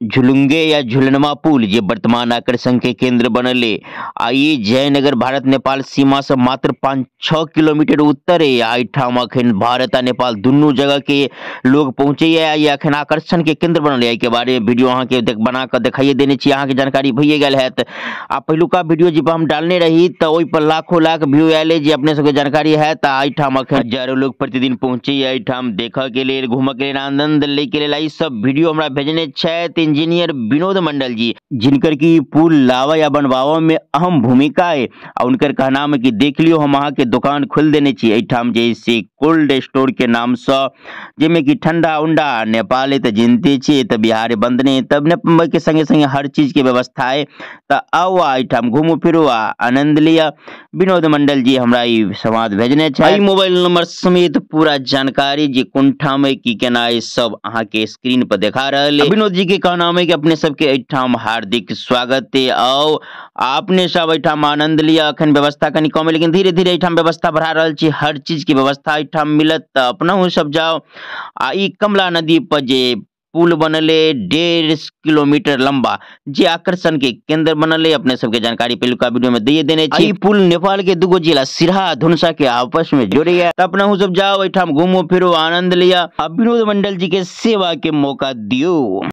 झुलुंगे या झुलनमा पुल जे वर्तमान आकर्षण के केंद्र बनले आ ई जयनगर भारत नेपाल सीमा से मात्र 5-6 किलोमीटर उत्तर है। आ एठाम अखन भारत आ नेपाल दुनू जगह के लोग पहुंचे या ई अखन आकर्षण के केंद्र बनले। एहि के बारे में वीडियो अहाँ के बना के देखाइए देने छी, अहाँ के जानकारी भइए गेल हैत। आ पहिलुका वीडियो जे हम डालने रही त ओहि पर लाखों लाख व्यू आयल, जे अपने सबके जानकारी हैत। आ एठाम अखन हजारों लोग प्रतिदिन पहुंचे या एठाम देखऽ के लेल, घूमऽ के लेल, आनंद लै के लेल। ई सब वीडियो हमरा भेजने छथि इंजीनियर विनोद मंडल जी, जिनकर की पुल लावा या बनवावा में अहम भूमिका है। आ उनकर कहना में कि देख लियो हम अहाँ के दुकान खोल देने छी एठाम जे से कोल्ड स्टोर के नाम से, जेमे कि ठंडा उंडा नेपाल त जिनते छी त बिहार बंद नहीं, तब ने के संगे संगे हर चीज के व्यवस्था है। त आओ आ एठाम घूमू फिरू आ आनंद लिया। विनोद मंडल जी हमरा ई समाद भेजने छै। ई मोबाइल नंबर समेत पूरा जानकारी जे कोन ठाम है की केना है सब अहाँ के स्क्रीन पर देखा रहल है। विनोद जी के कहना है कि अपने सबके एठाम हार्दिक स्वागत है। आओ अपने सब एठाम आनंद लिया। अखन व्यवस्था कनी कम है, लेकिन धीरे धीरे एठाम व्यवस्था बढ़ा रहल छी, हर चीज के व्यवस्था एठाम मिलत। त अपनहु सब जाओ। आ ई कमला नदी पर जे पुल बनले 1.5 किलोमीटर लंबा, जे आकर्षण के केंद्र बनले, अपने सबके जानकारी पहिलुका वीडियो में दिए देने छी। ई पुल नेपाल के दुगो जिला सिरहा धनुषा के आपस में जोड़े है। त अपनहु सब जाओ एठाम घूमो फिरो आनंद लिया। आ विनोद मंडल जी के सेवा के मौका दियो।